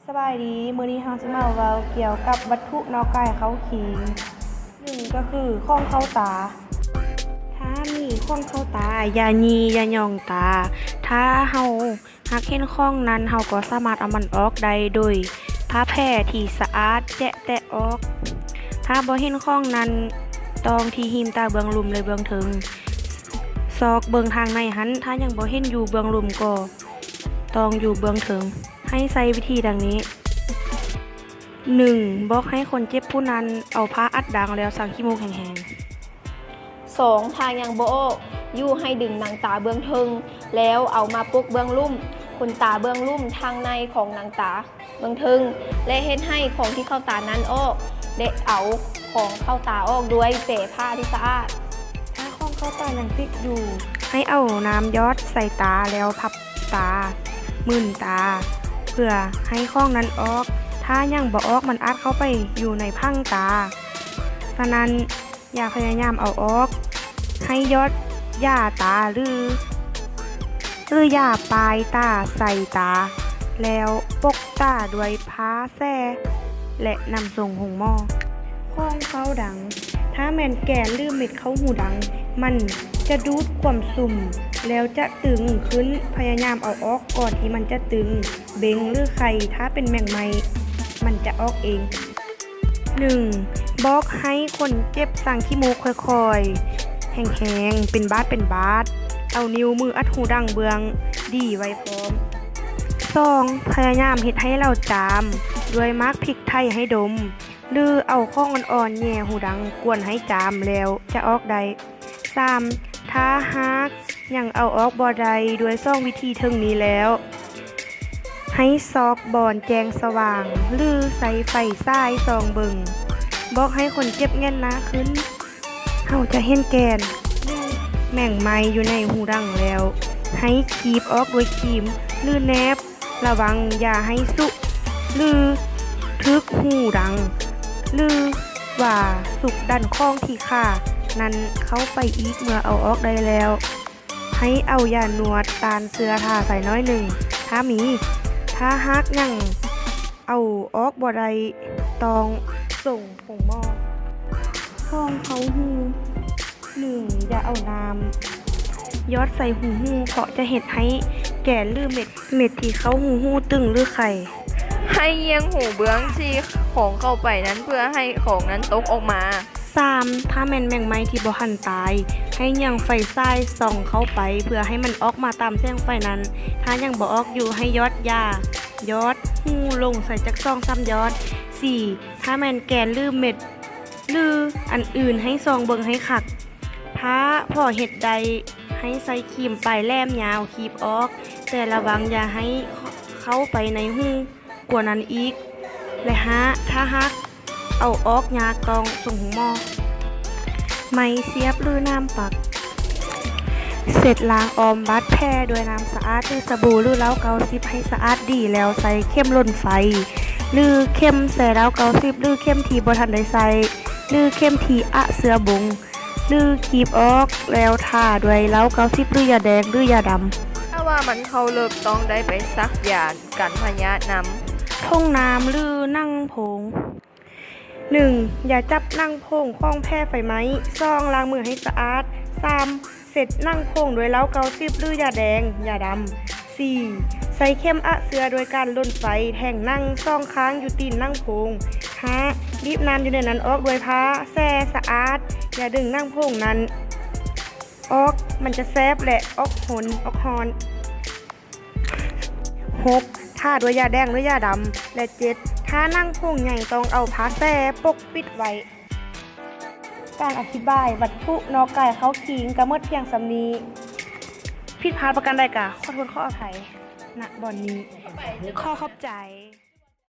ສະບາຍດີ, ມື້ນີ້ເຮົາຊິມາເວົ້າກ່ຽວກັບວັດຖຸນອກກາຍເຂົ້າຄີງ. ໜຶ່ງ ກໍຄືຂອງເຂົ້າຕາ. ຖ້າມີຂອງເຂົ້າຕາ, ຢ່າຢີ່ ຢ່າຫຍ້ອງຕາ. ຖ້າເຮົາຫາກເຫັນຂອງນັ້ນ, ເຮົາກໍສາມາດເອົາມັນອອກໄດ້ໂດຍຜ້າແພທີ່ສະອາດແຈະແຕະອອກ. ຖ້າບໍ່ເຫັນຂອງນັ້ນ, ຕ້ອງທີ່ຮີມຕາເບື້ອງລຸ່ມ ແລະ ເບື້ອງເທິງ. ຊອກເບິ່ງທາງໃນຫັ້ນ, ຖ້າຍັງບໍ່ເຫັນຢູ່ເບື້ອງລຸ່ມ, ກໍຕ້ອງຢູ່ເບື້ອງເທິງ. ໃຫ້ໃຊ້ວິທີດັ່ງນີ້. ໜຶ່ງ ບອກໃຫ້ຄົນເຈັບຜູ້ນັ້ນເອົາຜ້າອັດດັງ ແລ້ວສັງຂີ້ມູກແຮງໆ. ສອງ ຖ້າຍັງບໍ່ອອກຢູ່, ໃຫ້ດຶງໜັງຕາເບື້ອງເທິງ ແລ້ວເອົາມາປົກເບື້ອງລຸ່ມ, ຂົນຕາເບື້ອງລຸ່ມ, ທາງໃນຂອງໜັງຕາເບື້ອງເທິງ ແລະ ເຮັດໃຫ້ຂອງທີ່ເຂົ້າຕານັ້ນອອກ ແລະ ເອົາຂອງເຂົ້າຕາອອກດ້ວຍແປຜ້າທີ່ສະອາດ. ຖ້າຂອງເຂົ້າຕາຍັງຕິດຢູ່, ໃຫ້ເອົານ້ຳຢອດໃສ່ຕາ ແລ້ວພັບຕາ, ໝືນຕາ ເພື່ອໃຫ້ຂອງນັ້ນອອກ. ຖ້າຍັງບໍ່ອອກ, ມັນອາດເຂົ້າໄປຢູ່ໃນຜັງຕາ. ສະນັ້ນ, ຢ່າພະຍາຍາມເອົາອອກ. ໃຫ້ຢອດຢາຕາ ຫຼື ຫຼື ຢາປ້າຍຕາໃສ່ຕາ, ແລ້ວປົກຕາດ້ວຍຜ້າແຊ ແລະ ນຳສົ່ງໂຮງໝໍ. ຂອງເຂົ້າດັງ. ຖ້າແມ່ນແກ່ນ ຫຼື ເມັດເຂົ້າຫູດັງ, ມັນຈະດູດຄວາມຊຸ່ມ ແລ້ວຈະຕຶງຂຶ້ນ. ພະຍາຍາມເອົາອອກກ່ອນທີ່ມັນຈະຕຶງ, ເບັງ ຫຼື ໄຄ ຖ້າເປັນແມງໄມ້, ມັນຈະອອກເອງ. ໜຶ່ງ ບອກໃຫ້ຄົນເຈັບສັງຂີ້ມູກຄ່ອຍໆ ແຮງໆ ເປັນບາດເປັນບາດ. ເອົານິ້ວມືອັດຫູດັງເບື້ອງດີໄວ້ພ້ອມ. ສອງ ພະຍາຍາມເຮັດໃຫ້ເລົາຈາມດ້ວຍໝາກພິກໄທໃຫ້ດົມ ຫຼື ເອົາຂອງອ່ອນໆແຫຍ່ຫູດັງກວນໃຫ້ຈາມ ແລ້ວຈະອອກໄດ້. ສາມ ຖ້າຫາກຍັງເອົາອອກບໍ່ໄດ້ດ້ວຍສອງວິທີເທິງນີ້ແລ້ວ, ໃຫ້ຊອກບ່ອນແຈ້ງສະຫວ່າງ ຫຼື ໃຊ້ໄຟສາຍສ່ອງເບິ່ງ. ບອກໃຫ້ຄົນເຈັບແຫງນໜ້າຂຶ້ນ. ເຮົາຈະເຫັນແກ່ນ ຫຼື ແມງໄມ້ຢູ່ໃນຫູດັງແລ້ວ, ໃຫ້ຄີບອອກດ້ວຍຄີມ ຫຼື ແນບ. ລະວັງຢ່າໃຫ້ສຸ ຫຼື ຖືກຫູດັງ ຫຼື ວ່າສຸກດັນຂອງທີ່ຄານັ້ນເຂົ້າໄປອີກ. ເມື່ອເອົາອອກໄດ້ແລ້ວ, ໃຫ້ເອົາຢານວດຕ້ານເຊື້ອທາໃສ່ໜ້ອຍໜຶ່ງ ຖ້າມີ. ຖ້າຫາກຍັງເອົາອອກບໍ່ໄດ້, ຕ້ອງສົ່ງໂຮງໝໍ. ຂອງເຂົ້າຫູ. ໜຶ່ງ ຢ່າເອົານ້ຳຢອດໃສ່ຮູຫູ, ເພາະຈະເຮັດໃຫ້ແກນ ຫຼື ເມັດ ເມັດທີ່ເຂົ້າຮູຫູຕຶງ ຫຼື ໄຄ. ໃຫ້ຍ່ຽງຫູເບື້ອງທີ່ຂອງເຂົ້າໄປນັ້ນ ເພື່ອໃຫ້ຂອງນັ້ນຕົກອອກມາ. ສາມ ຖ້າແມ່ນແມງໄມ້ທີ່ບໍ່ທັນຕາຍ, ໃຫ້ຍ່ຽງໄຟສາຍສ່ອງເຂົ້າໄປ ເພື່ອໃຫ້ມັນອອກມາຕາມແສງໄຟນັ້ນ. ຖ້າຍັງບໍ່ອອກຢູ່, ໃຫ້ຢອດຢາ ຢອດຮູລົງໃສ່ຈັກສອງສາມຢອດ. ສີ່ ຖ້າແມ່ນແກນ ຫຼື ເມັດ ຫຼື ອັນອື່ນ, ໃຫ້ສ່ອງເບິ່ງໃຫ້ຄັກ. ຖ້າພໍເຮັດໄດ້, ໃຫ້ໃຊ້ຄີມປາຍແຫຼມຍາວຄີບອອກ, ແຕ່ລະວັງຢ່າໃຫ້ເຂົ້າໄປໃນຮູກວ່ານັ້ນອີກ. ແລະ ຫ້າ ຖ້າຫາກເອົາອອກຍາກ, ຕ້ອງສົ່ງໂຮງໝໍ. ໄມ້ສຽບ ຫຼື ໜາມປັກ. ເຊັດລ້າງອ້ອມບາດແຜດ້ວຍນ້ຳສະອາດ ຫຼື ສະບູ ຫຼື ເຫຼົ້າເກົ້າສິບ ໃຫ້ສະອາດດີ, ແລ້ວໃຊ້ເຂັມຫຼົ່ນໄຟ ຫຼື ເຂັມແຊ່ເຫຼົ້າເກົ້າສິບ ຫຼື ເຂັມທີ່ບໍ່ທັນໄດ້ໃຊ້ ຫຼື ເຂັມທີ່ອະເຊື້ອບົງ ຫຼື ຄີບອອກ, ແລ້ວທາດ້ວຍເຫຼົ້າເກົ້າສິບ ຫຼື ຢາແດງ ຫຼື ຢາດຳ. ຖ້າວ່າມັນເຂົ້າເລິກ, ຕ້ອງໄດ້ໄປສັກຢາກັນພະຍາດນຳ. ຖົງນ້ຳ ຫຼື ໜັງໂພງ. ໜຶ່ງ ຢ່າຈັບໜັງໂພງຂອງແຜໄຟໄໝ້. ສອງ ລ້າງມືໃຫ້ສະອາດ. ສາມ ເຊັດໜັງໂພງດ້ວຍເຫຼົ້າເກົ້າສິບ ຫຼື ຢາແດງ, ຢາດຳ. ສີ່ ໃສ່ເຂັມອະເຊື້ອດ້ວຍການຫຼົ່ນໄຟແທງໜັງສອງຂ້າງຢູ່ຕີນໜັງໂພງ. ຫ້າ ບີບນ້ຳຢູ່ໃນນັ້ນອອກດ້ວຍຜ້າແຊ່ສະອາດ. ຢ່າດຶງໜັງໂພງນັ້ນອອກ, ມັນຈະແສບ ແລະ ອອກຫົ່ນ, ອອກຮ້ອນ. ຫົກ ທາດ້ວຍຢາແດງ ຫຼື ຢາດຳ. ແລະ ເຈັດ ຖ້າໜັງໂພງໃຫຍ່, ຕ້ອງເອົາຜ້າແຊ່ປົກປິດໄວ້. ການອະທິບາຍວັດຖຸນອກກາຍເຂົ້າຄີງກໍໝົດພຽງສ່ຳນີ້. ຜິດພາດປະການໃດກໍຂໍໂທດຂໍອະໄພນະບ່ອນນີ້. ຂໍຂອບໃຈ.